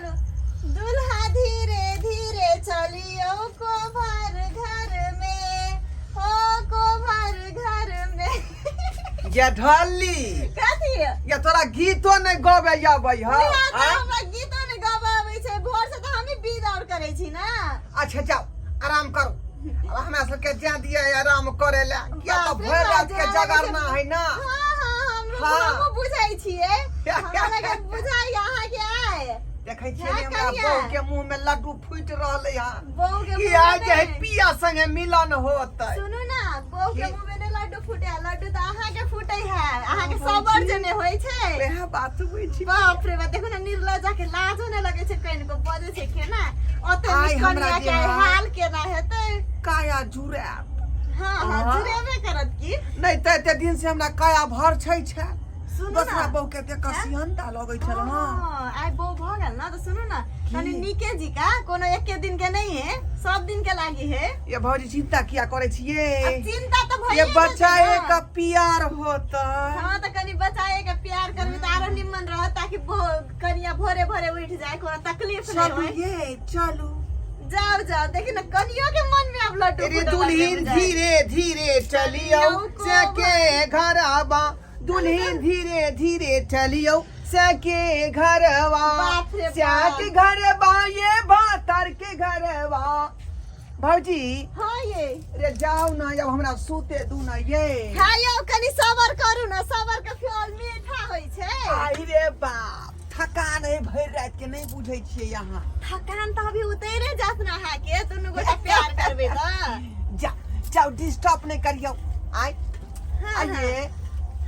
चलू। दुल्हा धीरे धीरे चलियो कोभर घर में, हो कोभर घर में। ये ढल्ली। कथी? ये तोरा गीतो नहीं गबे आबै हौ? उएह तऽ आँय? हमरा गीतो नहि गाबऽ आबै छै। भोर से तऽ हमही बीज और करै छी ने। अच्छा जाओ, आराम करू। अब हमरा सबके जा दिया आराम करे ला, किया तऽ बाप रे भरि बाप, रात के जेना लगै छै- जगरना है ना। हाँ, हमरो। हाँ। हमहूँ बुझै छियै, हमरा के बुझाइ अहाँके आय। देखै छियै है ने, हमरा कनिया। बहू के मुंह में लड्डू फूटि रहलै हन। बहू के कि मुँह आइ में जे है नहि। पिया संगे मिलन होतै। सुनू ना, बहू के की? मुँह में नहि लड्डू फूटे, लड्डू तऽ अहाँके फूटे है। अहाँके सबर जे नहि होइ छै। वएह बात बुझी। बाप रे बाप, देखो ना, निर्लज्जा के लाजो नहि लगै छै कनिको, बजै छै केना ओते। आइ हमरा कनिया के जे आइ है- हाल केना हेतै? काया जुड़ायत। हाँ, हाँ। जुड़ेबे करत की। नहि तऽ एते दिन से हमरा काया भर छै छै। सुनू दोसरा ना। बहू के एते कसिहनता लगै छल। हँ। हाँ, आइ बहू भऽ गेल ना, तऽ सुनू ना, कनि नीके जिका कोनो एके दिन के नहीं है, सब दिन के लागी है। ये भौजी, चिंता किया करै छियै? अब चिंता तऽ ये भइए जेतै बच्चा ना। एक प्यार होता। हाँ, तऽ कनि बचाए के प्यार करबै तऽ आरो निमन रहत, ताकि कनिया भोरे भोरे उठि जाए, कोनो तकलीफ नहीं चलू। होय। ये चलू। जाओ जाओ, देखी ना, कनियो के मन में अब लड्डू अरे फूटऽ लगलै दुल्हीन बुझाइ। धीरे धीरे चलियो सके घरवा, दुल्हीन धीरे धीरे चलियो सके घरवा। बाप रे बाप। सके घरवा, ये भातर के घरवा। भौजी। हाँ ये। रे जाओ ना, अब हमरा सूते दू ना ये। हाँ यौ, कनि सबर करू ना, सबर के फल मीठा होइ छै। आई रे बाप, थकान है भरि रात के, नहीं बुझै छियै यहाँ। थकान तऽ अभी उतरे जात ना अहाँके, दुनू गोटा प्यार करबै तऽ। जा जाओ, डिस्टर्ब नहीं करियौ आइ। हाँ। आइए।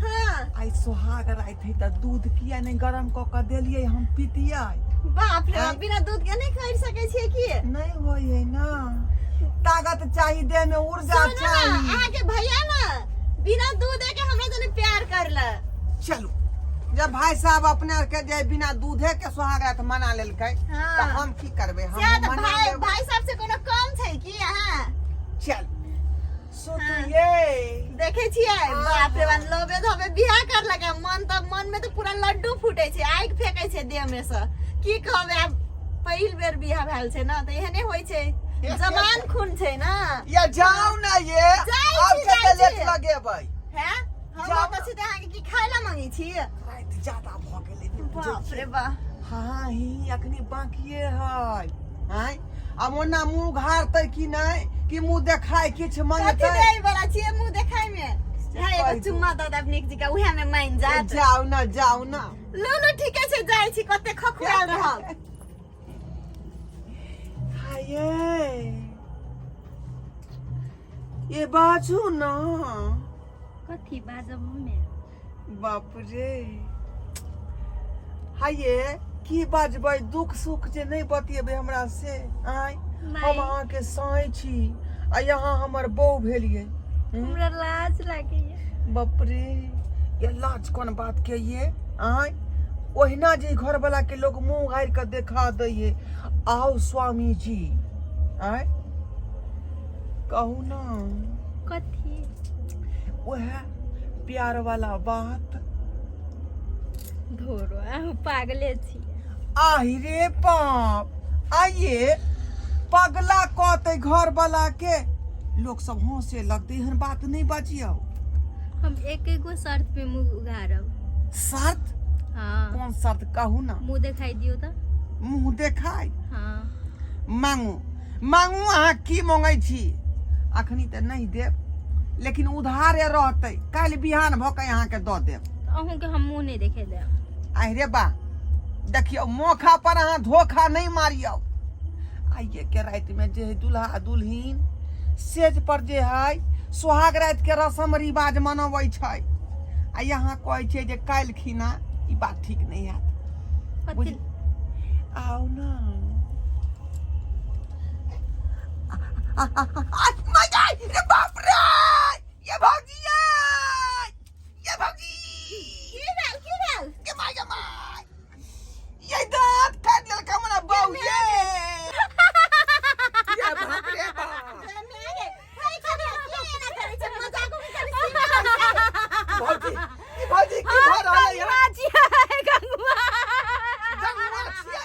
हाँ। आइ सोहाग राति है तऽ दूध किया नहि गरम कऽ कऽ देलियै, हम पीतियै। बाप रे बाप, आँय? बिना दूध के नहि कर सकै छियै की? नहि होइ है ना, ताकत चाही, देह में ऊर्जा सुनू ना, चाही। अहाँके भैया ना बिना दूध के हमरा जने प्यार करला। चलू, जब भाई साहब अपने आर के जे बिना दूधे के सोहाग रात मना लेलकै हाँ। तऽ हम की करबै? हम से तऽ मना भाई लेबै। भाई साहब से कोनो कम छै की अहाँ? चल सुतियै। देखै छियै, बाप रे बाप, लोभे धोबे बियाह कर लगा। मन तऽ मन में तऽ पूरा लड्डू फूटे छै, आगि फेंकै छै देह में से। की कहबै, आब पहिल बेर बियाह भेल छै ना, तऽ एहने होइ छै, जवान खून छै ना। या जाओ ना ये। जाइ आब छी, कते जाइ लेट छी। लगेबै? हैं, हम जाउ ओतऽ छी तऽ अहाँके की खाय ला मांगै छी? राति ज्यादा भऽ गेलै, नहि बुझै बाप छियै। रे बाप। हाँ ही, अखनी बाकिए है। आँय, आब ओना मुँह घारतै कि नहि, कि मुँह देखाय किछु कथी मंगतै? दै वाला छियै मुँह देखाय में? है, एगो कहि दू। चुम्मा दऽ देब नीक जकाँ, उएह में मानि जात। जाउ ना, जाउ ना। लू लू, ठीके छै, जाइ छी, कते खखुआल रहब। हाये, ये बाजू ना। कथी बाजब हमे? बाप रे, हाये, की बाजबै? दुख सुख जे नहि बतियेबै हमरा से? आँय, हम नहि। अहाँके साँय छी आ यहाँ हमर बहू भेलियै। हमरा लाज लागैया। बाप रे, ये लाज कोन बात के ये? आँय, ओहिना जे घर वाला के लोग मुंह गारि के देखा दैये। आओ स्वामी जी, आँय, कहू ना। कथी? वह प्यार वाला बात। धोरो, अहूँ पागले छी। आहि रे बाप, आइए पगला कहते घर वाला के, लोग सब हंसे लगते। एहन बात नहीं बाजियो। हम एक एगो शर्त पे मुंह उघारब। शर्त? हाँ। कौन शर्त, कहू ना। मुंह देखाई दियो तऽ। मुंह देखाय? हाँ। मांगू मांगू, अहाँ की मांगै छी? अखनी तऽ नहीं देब, लेकिन उधारे रहतै, काल्हि बिहान भऽ के अहाँके दऽ देब। तऽ अहूँके हम मुंह नहि देखे देब। आहि रे बा, देखियौ, मौका पर अहाँ धोखा नहीं मारियौ। आइए के राति में जे है दुल्हा दुल्हिन सेज पर जे है सोहाग राति के रसम रिवाज मनबै छै, आ यहाँ कहै छै जे काल्हि खिना, ई बात ठीक नहीं हैत। कथी? बुझ आउ ना। रे बाप रे, ये भौजी, ये भौजी। की भेल, की भेल? ये my, ये my, ये दांत काट लेलक हमरा बहू ये। ये बाप रे बाप। भौजी, ई भौजी, की भऽ रहल है? गंगुआ छियै, गंगुआ। गंगुआ छियै।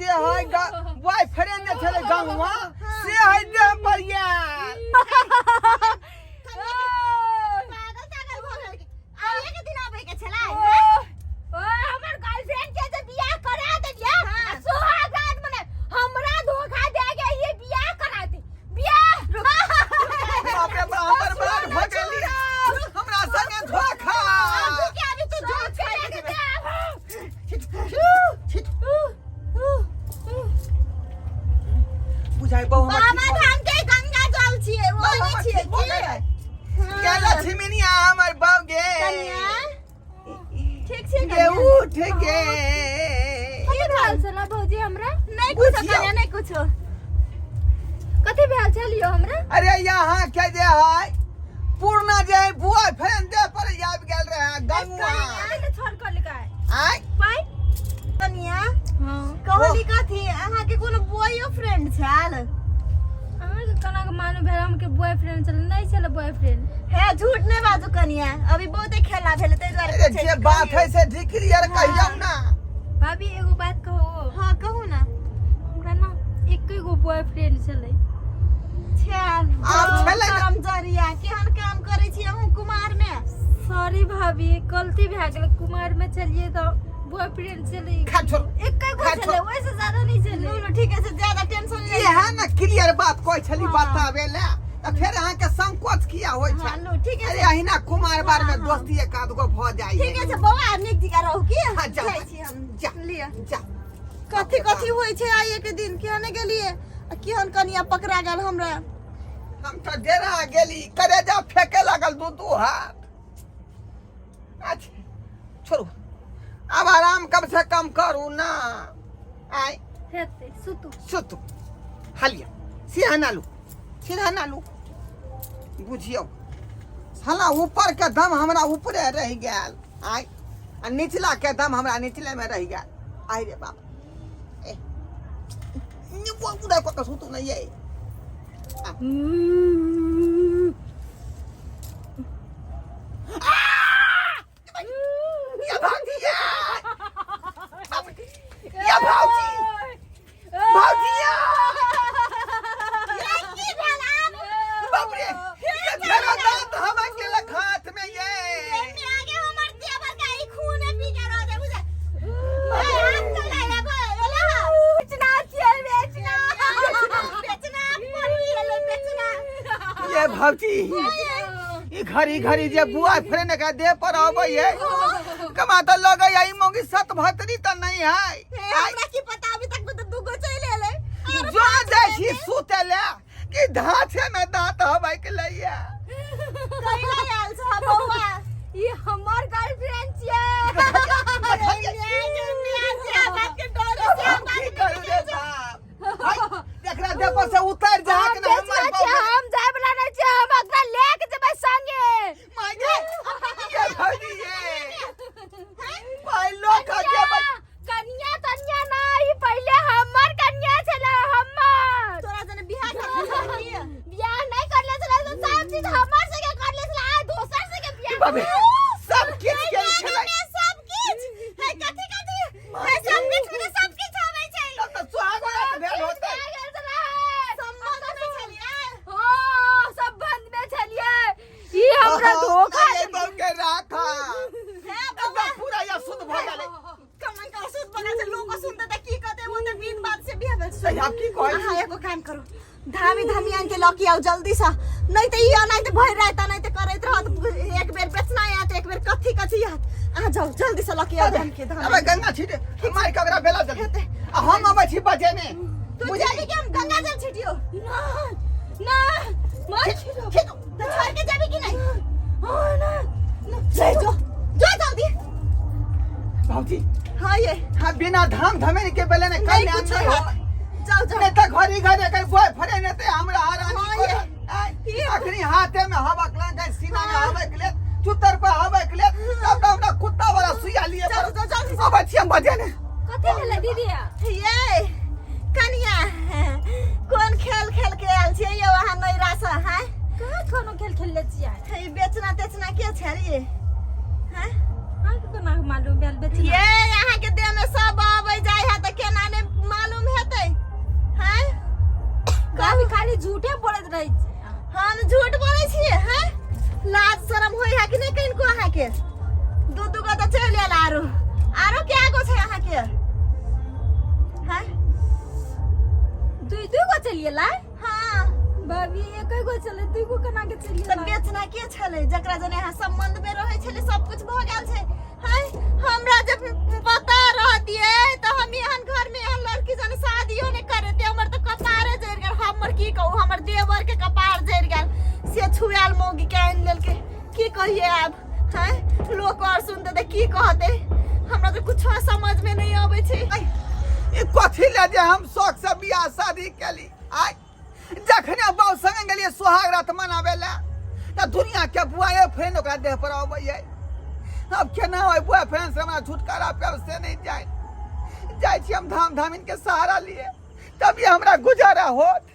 जे है बॉयफ्रेंड जे छलै गंगवा से है देह पर आयल। पागल तागल भऽ गेल की? आइए के दिन आबै के छलै। ओ हमर गर्लफ्रेंड के जे बियाह करा देलियै आ सुहाग रात मने हमरा धोखा दे के ये बियाह करा दे बियाह। बाप रे बाप, हमर बर्बाद भऽ गेली, हमरा संगे धोखा। आगू के अभी तू झूठ छोड़ि के देबै। बुझाइ बहु हमर बाबा ठीक भऽ धाम के गंगा जल छियै, ओ बहु नहि हमर छियै ठीक भऽ की? गेलै। के लक्ष्मीनिया हमर बहु गे। कनिया ठीक छियै गे कनिया? उठ गे। कथी भेल छलै भौजी हमरा? नहि कुछो। बुझियौ। कनिया, नहि कुछो। कथी भेल छल यौ हमरा? अरे यहाँ के जे है पूर्णा जे है बॉयफ्रेंड दे पर आबि गेल रहे गंगवा। कथी ले छोड़ कर लिकाय आय पाइ? कनिया, हां। कहली कथी, अहाँके कोनो बॉयो फ्रेंड छल? अहाँके केना के मालूम भेल हमके बॉयफ्रेंड छल? नहि छल बॉयफ्रेंड। हे, झूठ नहि बाजू कनिया, अभी बहुते खेला भेलै ताहि दुआरे अरे पूछै जे छी, बात कहियौ। है से क्लियर कहियौ ना। भाभी, एगो बात कहू? हाँ, कहू ना। हमरा ना एके गो बॉयफ्रेंड छलै। छल? आब छलै ना। करमजरिया, केहन काम करै छी अहूँ कुमार मे? सॉरी भाभी, गलती भए गेल। कुमार में छलियै तऽ बॉयफ्रेंड छलै। खा छोड़। एके गो खा छलै, छोड़। ओहिसँ ज्यादा नहि छलै। नुनू, ठीक है, ज्यादा टेंशन नहीं। इएह ने क्लियर बात कहै छली। हाँ। बताबे ले तऽ फेर अहाँके संकोच किया होइ हाँ छै? नु, ठीक है। अरे अहिना कुमार बार में हाँ, हाँ। दोस्ती एक आध गो भऽ जाइ ठीक है, बौआ, नीक जकाँ रहू की। हाँ, जाउ। जाइ छी हम। जा। लिअ। जा। कथी कथी होइ छै आइए के दिन, केहन गेलियै आ केहन कनिया पकड़ा गेल हमरा। हम तऽ डेरा गेली, करेजा फेके लागल दू दू हाथ। अच्छा छोड़ू, आब आराम कम से कम करू ना आय। हेतै, सुतू। सुतू, हालिया सीधा नालू, सीधा नालू। बुझियौ साला ऊपर के दम हमरा ऊपरे रहि गेल आय आ निचला के दम हमरा निचले में रहि गेल। आय रे बाप, ए उदा कऽ के सुतू नहीं ये। ये भौजी, ये ये भौजी, भौजी, ये की भेल आब? बाप रे, ये फेरो दांत हवा के हाथ में ये। एने आगे हमर देवर का ई खून पी के रह जाय बुझा। ए, हाथ चला रे एला। बेचना छियै, बेचना। बेचना पड़ी एलै बेचना। ये भौजी, ई घड़ी घड़ी जे बुआ फ्रेंड का देह पर अबै है कमा तो लगे है ई मोगी सत भतरी त नहीं है। हे, हमरा की पता, अभी तक तो दूगो चलि एलै। आर जो जाइ छी सुते ले कि धाछे में दांत हबै के लैया। कैला आयल छ बौआ? ई हमर गर्लफ्रेंड छियै। हम की करू रे बाप? हाय, एकरा देह पर से उतर जा हम के ना हमर बेचना छियै, बाप। हम जाय वाला नहि छियै, हम ओकरा ले के जेबै संगे। माय गे, ये भौजी, ये पहलो का जेबै। कन्या तन्या ना, ई पहिले हमर कन्या छलै, हमर। तोरा जने बियाह करले छलियै? बियाह नहि करले छलै तऽ सब चीज हमर संगे करले छलै, आ दोसर संगे बियाह। बाप रे, सब किछ के छलै। सब किछ है, कथी कथी है, सब किछ में सब किछ आबै छै। तब तऽ सुहागो रात भेल होतै। भए गेल छलै। संबंध में छलियै? हाँ, संबंध में छलियै। ई हमरा धोखा अरे बहू के राखा हे एकदम बौआ, पूरा या शुद्ध भऽ गेलै। कमन का शुद्ध बना छै, लोग सुनते त की कहते? वो त बिन बात से बियाह भेल। सही, आब की कहै छी? अहाँ एगो काम करू, धामी धामी आनि के लऽ के आउ जल्दी से, नहीं त ई अनाहिते भरि राति अनाहिते करैत रहत। एक बेर बेचना आयत, एक बेर कथी कथी आयत। अहाँ जाउ, जल्दी से लऽ के आउ धाम के धाम। अबे गंगा छीटे मार के ओकरा बेला जल्दी आ हम अबै छी बजेने। तू जेबी कि हम गंगा जल छिटियो? ना ना, मत छिटो। छिटो त छोड़ के जेबी कि नहीं? हाँ, ना ना। ले जो, जो जल्दी। भौजी। हाँ ये। हाँ, बिना धाम धमेन के बेले ने नहीं कल्याण कुछ नहीं होत। होत। जाओ जाओ। नहीं त घरी घरी एकर बॉयफ्रेंड हेतै हमरा हरानी हाँ, ये। करत। आय, ये। अखनी हाथे में हवा के सीना में हाँ। हवा के चुतर पर हवा के तब तो हमरा कुत्ता वाला सुइया लिए। चल, चल, जल्दी से। अबै छी हम बजेने। कथी भेलै दीदी? ये कनिया, कोन खेल खेल के आयल छियै यौ अहाँ नैरा से? हैं? कहाँ कोनो खेल खेलले छियै? हे, ई बेचना तेचना के छै रे? हैं? अहाँके कोना मालूम भेल बेचना? ये अहाँ के देह में सब आबै जाइ है तऽ केना ने मालूम। अहाँके? दू दू गो तऽ चलि आयल। आरो आरो कए गो छै अहाँके? हैं? दुई दुई गो चलि गेलै? हाँ। भाभी, एक गो चले, दुई गो केना के चलि तऽ गेलै? बेचना के छलै? जकरा जने अहाँ संबंध में रहै छलै, सब कुछ भऽ गेल छै। हैं, हमरा जब पता रहतियै तऽ हम एहन घर में एहन लड़की जने शादियो नहि करतियै। हमर तऽ कपारे जरि गेल। हमर की कहू, हमर देवर के कपार जरि गेल से छुआयल मौगी के आनि लेलकै। की कहियै आब? हैं, लोक और सुनते तऽ की कहते? हमरा तऽ कुछो समझ में नहि अबै छै। ऐ, ई कथी ले जे हम शौक से बियाह शादी केली? आय जखने बाउ संगे गेलियै सोहाग रात मनाबै लए तऽ दुनिया के बुआए फ्रेंड ओकरा देह पर अबैये। आब केना ओहि बुआ फ्रेंड से हमरा छुटकारा पायब से नहि जाय। जाइ छी हम धाम धामिन के सहारा लिए, तभी हमरा गुजारा होत।